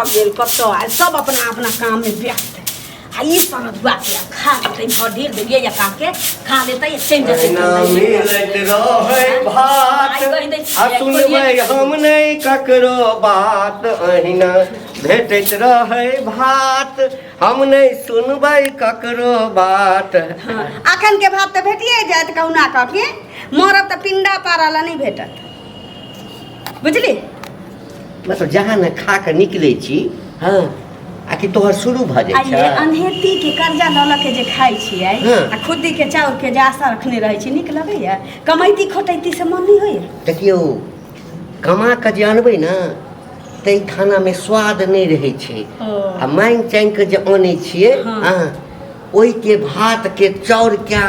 गेल कतऽ आयल सब अपना अपना काम में व्यस्त है। आ ई सरदुआ के खा लेतै भर देलियै या काके खा लेतै चलि जेतै। अहिना मिलैत रहै भात आइ कहि दै आ छियै, सुनबै हम नहि ककरो बात। अहिना भेटैत रहै भात, हम नहि सुनबै ककरो बात। हँ, अखन के भात तऽ भेटिए जायत कहुना कऽ के, मरब तऽ पिंडा पारा ला नहि भेटत, बुझली? मतलब जहाँ ने खा कऽ निकलै छी, हँ, आ कि तोहर शुरू भऽ जाइ आइये छै। अनहेती के कर्जा लऽ लऽ के जे खाइ छियै हँ। आ खुद्दी के चाउर के जे आशा रखने रहै छी, नीक लगैया? कमैती खोटैती से मन नहि होइया? देखियौ, कमा कऽ जे अनबै ने ताहि खानामे स्वाद नहि रहै छै। ओ। आ माँगि चाँगि कऽ जे अनै छियै, हँ। हँ, ओहिके भातके चाउरके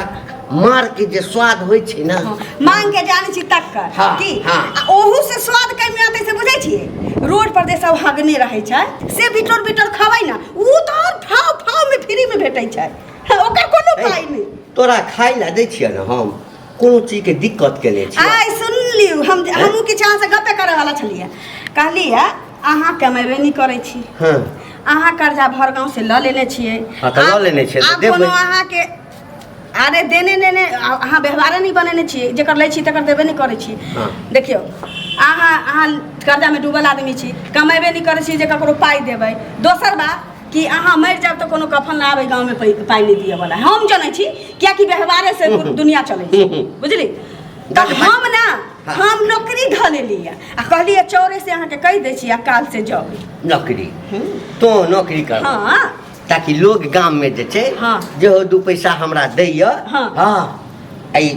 मारके जे स्वाद होइ छै ने। हँ, मांग के जानै छी तक्कर। हँ, की? हँ। आ ओहू से स्वाद कमे आतै से बुझै छियै? रोड पर जे सब हगने रहै छै से बिटोर बिटोर खबै ने, ऊ तऽ आओर फाव फाव में फ्री में भेटै छै। हँ, ओकर कोनो ए, पाइ नहि। तोरा खाइ लए दै छियै ने, हम कोनो चीजके दिक्कत केने छियै? आइ सुन लियौ, हम हमहूँ किछु अहाँसँ गप्पे करऽ वाला छलियै। कहलियै अहाँ कमेबे नहि करै छी। हँ। अहाँ कर्जा भर गाँव से लऽ लेने छियै। हँ, तऽ लऽ लेने छियै, तऽ आब कोनो देबै। अहाँके अरे देने नेने अहाँ व्यवहारे नहि बनेने छियै। जकर लै छी तकर देबे नहि करै छी। हँ। देखियौ, अहाँ अहाँ कर्जामे डूबल आदमी छी, कमेबे नहि करै छी जे ककरो पाइ देबै। दोसर बात कि अहाँ मरि जायब तऽ कोनो कफन ला आबै गाँवमे पाइ नहि दिअ वाला, हम जनै छी, कियाकि व्यवहारे से दुनिया चलै छै, बुझली? तऽ हम ने हम नौकरी धऽ लेलियै आ कहलियै चौरे से अहाँके कहि दै छी आ काल से जाउ। नौकरी? तो नौकरी कर हँ। ताकि लोग गाम में जे छै हँ। जे हो दू पैसा हमरा दैया। हँ। हँ, एहि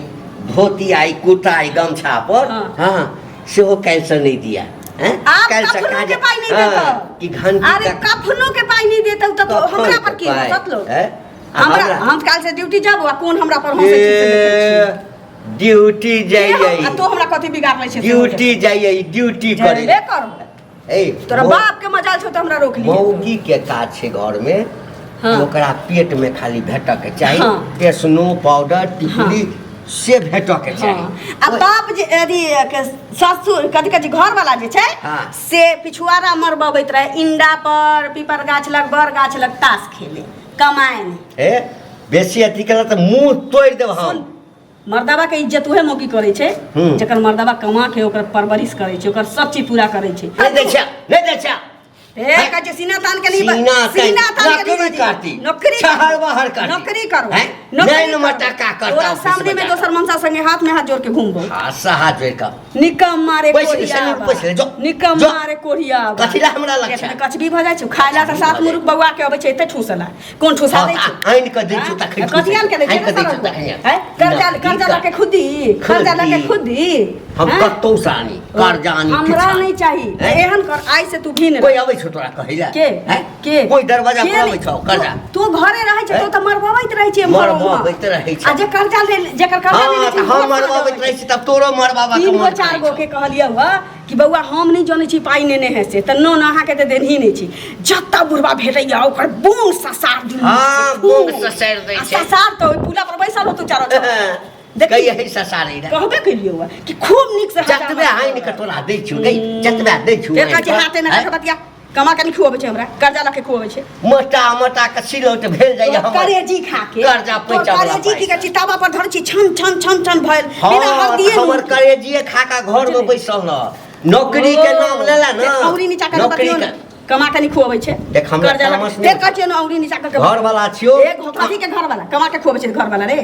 धोती आ ई कुर्ता ई गमछा पर। हँ। हँ, सेहो काल्हिसँ नहि दिया, हैं? आब काल्हिसँ कफनो के काज पाइ नहि हँ, देतौ। कि घंटी अरे तक कफनो के पाइ नहि देतौ तऽ कफन हमरा पर के की पाइ, हँसत लोग? हैं? आ हमरा हमरा हम काल से ड्यूटी जाबो आ कोन हमरा पर हंसै छै से देखै छियै। ए, ड्यूटी के जाइए। आ तो हमरा कथी बिगाड़ लै छै से ड्यूटी जाइए, ड्यूटी करे। जेबे करबो। ए, तोरा बाप के मजाल छौ तऽ हमरा रोक लिहे। मौगी के काज छै घर में हँ। ओकरा पेट में खाली भेटऽ के चाही। हँ। स्नो पाउडर टिकली से भेटऽ के चाही। हँ। आ बाप जे अथी के ससुर कथी कहै छै, घर वाला जे छै हँ। से पिछुआरा मरबबैत रहे इंडा पर, पीपर गाछ लग, बर गाछ लग ताश खेले, कमाए नहि। ए, बेसी अथी केला तऽ मुंह तोड़ि देब हम। सुन, मर्दाबा के इज्जत उहे मौकी करै छै हूँ। जकर मर्दाबा कमा के ओकर परवरिश करै छै, ओकर सब चीज पूरा करै छै। नहि दै छै, नहि दै छै। हे, कहै छै सीना तान के नहीं सीना तान- सीना तान के नौकरी नहीं बजी। करती। नौकरी शहर करो। बाहर करती। नौकरी करो। हैं? नौकरी नैन करो। मटक्का करता तोरा ऑफिस सामने में में जाकर। दोसर मनसा संगे हाथ में हाथ जोड़ के घूमबो। हाँ, हाथ जोड़ कऽ। निकम मारे पैसे ले, कोढ़िया सैलून पैसे ले, जो, निकम जो। मारे कोढ़िया। कथी ला हमरा लग छै? कचबी भऽ जाइ छै खाय ला तऽ सात भऽ जाइ। मुरुख बौआ के अबै छै एते ठूसला, कोन ठूसा हाँ, दै छै? आनि कऽ दै छौ तखन। कथी आनि कऽ दै छै? आनि कऽ दै छौ तखन। हैं? कर्जा कर्जा लऽ के खुदी, कर्जा लऽ के खुदी। हम हैं? कतौ से आनी, कर्जा आनी, हमरा किछु आनी। नहीं चाही। हैं? एहन कर, आइ से तू भी कोई नहीं। अबै छौ तोरा कहै ला? के? हैं? के? कोई दरवाजा के पर अबै नहि? छौ कर्जा? तू घरे रहै छै, हैं? तू तऽ मरबबैत रहै छै एम्हर ओम्हर। मरबबैत रहै छै। आ जे कर्जा ले, जेकर कर्जा हाँ लेने तऽ छै, हम ओहो मरबबैत रहै छी तब तोरो मरबाबा के तीन गो मन चार करै गो छौ। के कहलियै हुआ कि बौआ हम नहि जनै छी पाइ नेने है से, तऽ न न अहाँके तऽ देनही नहि छी। जतऽ बुढ़बा भेटैया ओकर बोंग ससार दियौ। हाँ, बोंग ससारि दै आ छै। ससार तऽ ओहि पुला पर बैसल होतौ चारो चारो। देखी। कहिया है ससारै रे? कहबे केलियौ हुआ कि खूब नीक से हजार जतबे आनि कऽ तोरा दै छियौ गै, जतबे दै छियौ फेर आनि कहै छै कऽ, हाथे ना हैं? कऽ बतिया, कमा के नहि खुअबै छै हमरा, कर्जा लऽ के खुअबै छै। मोटा मोटा के सिलौट भेल जाइए तोहर हमर। करेजी खा के कर्जा तोहर पैंचा वाला करेजी की पैसा। कहै छी, तावा पर धरै छी, छन छन छन छन भयल बिना हाँ, हल्दिए हमर नून के। करेजिए खा कऽ घर में बुझली? बैसल रह, नौकरी के नाम लेला देख, ना। औरी नीचा कर नौकरी बतियौ के ने, कमा के नहीं खुअबै छै। देख, हमरा कर्जा लऽ तामस के नहि फेर कहै छियै ने औरी नीचा कर के। घर वाला छियौ। एक कथी के घर वाला? कमा के खुअबै छै घर वाला रे?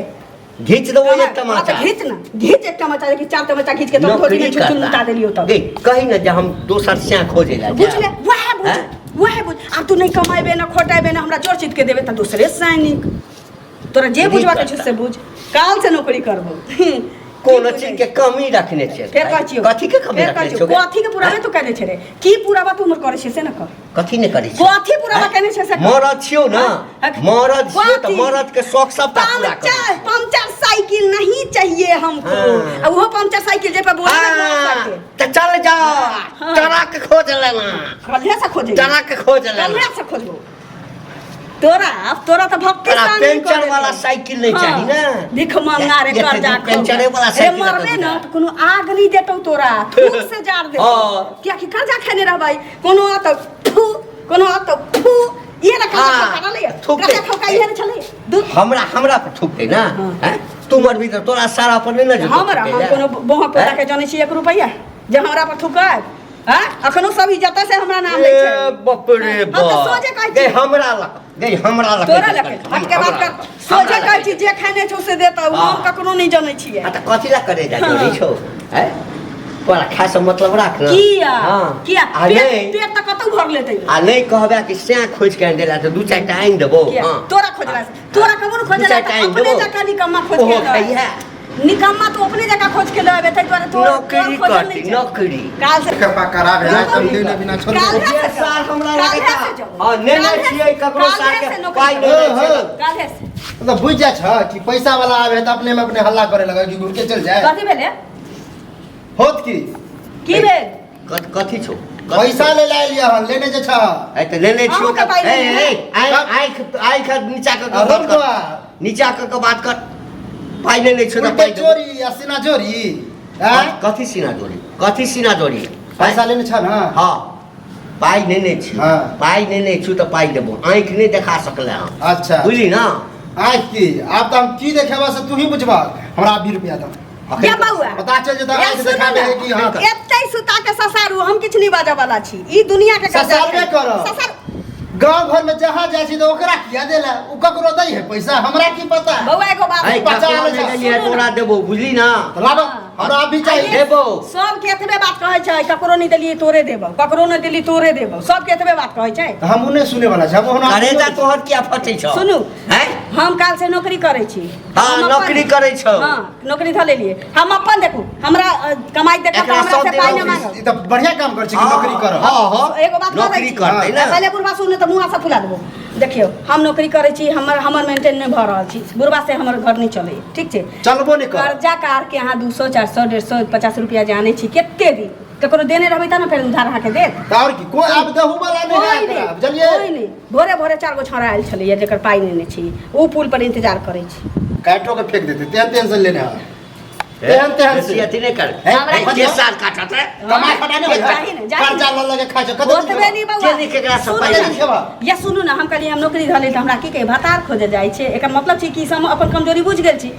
घीच देबो एक हाँ, तमाचा। तऽ घीच ना, घीच एक तमाचा। देखी, चार तमाचा घीच के तो धोती नौकरी में छुछुल करता। मुता देलियौ तब। गै, कही ने जे हम दोसर सैं खोजे ला बुझ ले, वएह बुझ। हैं? वएह बुझ। आब तू नहीं कमेबे ना खोटेबे ना हमरा जोर चित के देबे तऽ दोसरे सैनिक तोरा जे नौकरी बुझबा के छौ करता। से बुझ, काल से नौकरी करबो। कोनो चीज के कमी रखने छै? फेर कहै छियौ। कथी के कमी फेर रखने कहै छियौ छौ गै? कथी के पुराबे तू केने छै रे? की पुराबा तू हमर करै छै से ने कह। कथी नहि करै छी? कथी पुराबा केने छै से कह। मरद छियौ ने। हाँ? मरद छियौ तऽ कथी? मरद के शौक सबटा पूरा करै पंचर छियौ। पंचर साइकिल नहीं चाहिए हमको। हाँ। आ उहो पंचर साइकिल जे पे बोले हाँ, तऽ चल जाओ। हाँ। ट्रक खोज लेना। कल्हे से खोजे। ट्रक खोज लेना। कल्हे से खोजबो तोरा। अब तोरा तऽ भक्ति तोरा शामिल पेंचर कऽ देतौ। वाला साइकिल नहि चाही ने? भिख मंगा रे एते कर्जा दिन पेंचरे वाला रे साइकिल लऽ कऽ मरबे ना गुजरा। तऽ कोनो आग नहि देतौ तोरा, थूक से जार देतौ। हाँ। कियाकि कर्जा खेने रहबै कोनो आ तऽ थू थूकतै। कर्जा खौका इहे ने छलै दू हमरा हमरा पर थूकतै ना हाँ। हैं तू मरबी तऽ तोरा सारा पर नहि ने जेतौ हमरा थूकै हम लए। कोनो बोहा पोता हैं? के जनै छी एक रुपैआ जे हमरा पर थुकत हैं अखनो सब इज्जत से हमरा नाम लै छै ए बाप रे हम तऽ बाप सोझे कहै छी। गै हमरा लग गै हमरा लग तोरा लगे हटके बात कर सोझे कहै छी जे खेने छौ से देतौ हम हाँ। ककरो नहि जनै छियै आ तऽ कथी ला करे जा हाँ। जोड़ी छौ हैं तोरा खाय से मतलब राख ना किया हाँ। किया आ पेट नहि पेट तऽ कतौ भर लेतै आ नहि कहबे कि सैं खोजि के आनि देला तऽ दू चारि टा आनि देबौ किया? हाँ तोरा खोजला से तोरा कबो दू खोजला चारि टा तऽ आनि अपने देबौ। जकाँ निकम्मा खोज के ओहो लऽ आएब। खइहे निकम्मा तो अपने जकाँ खोज के लऽ एबै ताहि दुआरे तोर तोर नौकरी खोजल करती नहि छै नौकरी काल से कृपा करा भेला तब देने बिना छोड़ काल्हे दे से जे साल हमरा काल्हे लगैता से जाउ। हाँ नेने काल्हे छियै ककरो काल्हे साल से के नौकरी पाइ करबै। नहि दै छै काल्हे से मतलब बुझ जा छ कि पैसा वाला आवे है तो अपने में अपने हल्ला करे लगा कि घूर के चल जाए कथी भेलै होत की की भेल कथी छौ कथी पैसा छौ? ले लायल हन लेने जे छ ए तऽ लेने छियौ अहूँके पाइ ए लेने ए आँखि आँखि नीचा कऽ आ के बात रुक कर बा नीचा कऽ के बात कर पाइ लेने छियौ तऽ उल्टे पाइ देबौ। चोरी आ सीना चोरी हैं कथी सीना जोड़ी कथी सीना जोड़ी पैसा लेने छ ना हाँ पाइ नेने छी हाँ। पाइ नेने छी तऽ पाइ देबो आँखि नहि देखा सकले हँ अच्छा बुझली ना आँखि की आब तऽ हम की देखेबा से तू ही बुझबा हमरा 20 रुपया दऽ या बौआ पता चल जेता या आँखि सुनू देखाबे ने, है कि हाँ एतै सुता के ससारू हम किछु नहि बाजऽ वाला छी ई दुनिया के कर्जा ससारबे छै। करब। ससार गांव घर में जहाँ जाइ छी तऽ ओकरा किया देला उ ककरो दै है पैसा हमरा की पता बौआ एगो बात है बचा ककरो ले नहि जा। देलियै सुनू तोरा देबो बुझली ना तऽ लाबऽ हमरा अभी चाहिए देबो सबके एतबे बात कहै छै ककरो नहि देलियै तोरे देबौ ककरो नहि देलियै तोरे देबौ सबके एतबे बात कहै छै तऽ हम उ नहि सुने वाला छी हम ओना करेजा तोहर किया फटै छौ सुनू। हैं हम काल से नौकरी करै छी हाँ, हम अपन- नौकरी करै छौ। हाँ नौकरी धऽ लेलियै हम अपन देखू हमरा कमाई देखब तऽ एकरा हमरा सब से दिन पाइ नहि ऑफिस- मांगब ई तऽ बढ़िया काम करै छी कि नौकरी करब हाँ हाँ एगो बात कहै नौकरी छी। करतै ना पहिले बुढ़बा सुन तऽ मुँह से फुला देबो देखियौ हम नौकरी करै छी हमर हमर मेंटेन नहि भऽ रहल छी बुढ़बा से हमर घर नहि चलैए ठीक छै चलबो नहि कर कर्जा कार के अहाँ 200 400 150 50 रुपया जानै छी कते दिन ककरो देने रहबै तब ने फेर उधार अहाँके देत तऽ आओर की कोइ आब दहु वाला नहि कोइ है नहि एकरा बुझलियै कोइ नहि भोरे भोरे चारि गो छौड़ा आयल छलैया जकर पाइ नेने छी ओ पुल पर इंतजार करै छी काटो के फेंक देते तेहन तेहन से लेने है तेहन तेहन से बेसी अथी नहि कर हे, हे, के साल काटत है कमाई खटाई नहि होइ जाही ने, जाही ने। कर्जा लऽ लऽ के खाइ छौ कते दिन ओतबे नहि बौआ के नहि केकरा से सुनू पाइ ने। खेबा? या सुनू ने हम कहलियै हम नौकरी धऽ ली तऽ हमरा की कहै भतार खोजल जाइ छै एकर मतलब छै कि हम अपन कमजोरी बुझि गेल छी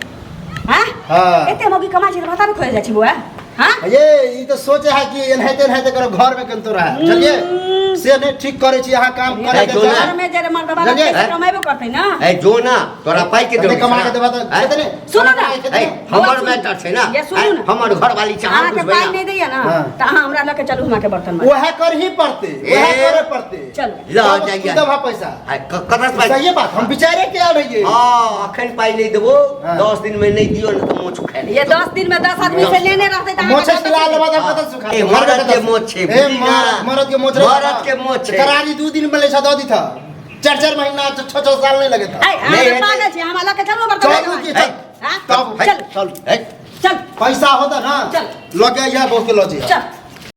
हाँ हाँ। एते मौगी कमाइ छै तऽ भतार खोजल जाइ छै बौआ हाँ ये ई तऽ सोचे है कि एनाहिते एनाहिते करो घर में केनतो रहा बुझलियै से नहि ठीक करै छी अहाँ काम करे के जो ना। घर में जे मर्दबा बुझलियै? पैसा कमेबो करतै ना ए जो ना तोरा पाइ के कते जरूरत कमा छै के ना? देबा तऽ हैं? खेतै ने सुनू ना। ए, हमर मैटर छै ना ये सुनू हैं? ना। हमर घरवाली छै हम अहाँके बुझबै पाइ ना नहि दैया ना हाँ। तऽ अहाँ हमरा लऽ के चलू हमरा के बर्तन माजू। वएह करही पड़तै वएह ए। करे पड़तै चलू। ल तब जाइए तू देबहा पैसा आ, कतऽ से पाइ सही बात हम विचारे के आयल रहियै हाँ अखन पाइ नहि देबो हाँ। 10 दिन में नहि दियो ने तऽ मोछ उखाड़ि ये 10 दिन में 10 आदमी से लेने रहतै तऽ अहाँके मोछे कतऽ सिला लेबा तऽ हाँ। कतऽ सुखा ए, मरद के मोछ छै, ए बुझली ना? मरद मरद के मोछ मरद के मोछ छै। करारी 2 दिन में ले दऽ दी था चार चार महीना छः छः साल नहीं लगे था ऐ, अहाँ नहि तऽ हेतै। पागल छी हमरा लऽ के चलू बर्तन चलू की माजू। चल हाँ? तब चल चल ए, चल पैसा होता ना चल। लऽ के अइहा बहुत के लऽ जइहा चल।